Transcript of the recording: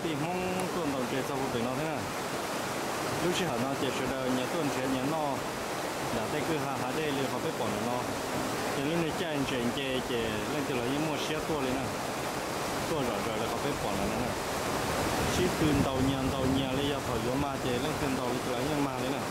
Tij Hmoob tuaj ntaus ntses txog puag pem no thiab na. Lub sij hawm no ces sawv daws nyias tuaj nrhiav nyias noj nram tej kwj ha hav dej li qhov peb pom ntawm no. Ces lub niag caij ntses nce ces leej twg los yeej muaj siab tuaj li na. Tuaj zom zaws li qhov peb pom ntawm no na. Sib tw ntaus nyias ntaus nyias li, yog thaum yuav mag ces leej twg ntaus li ces los yeej mag li na.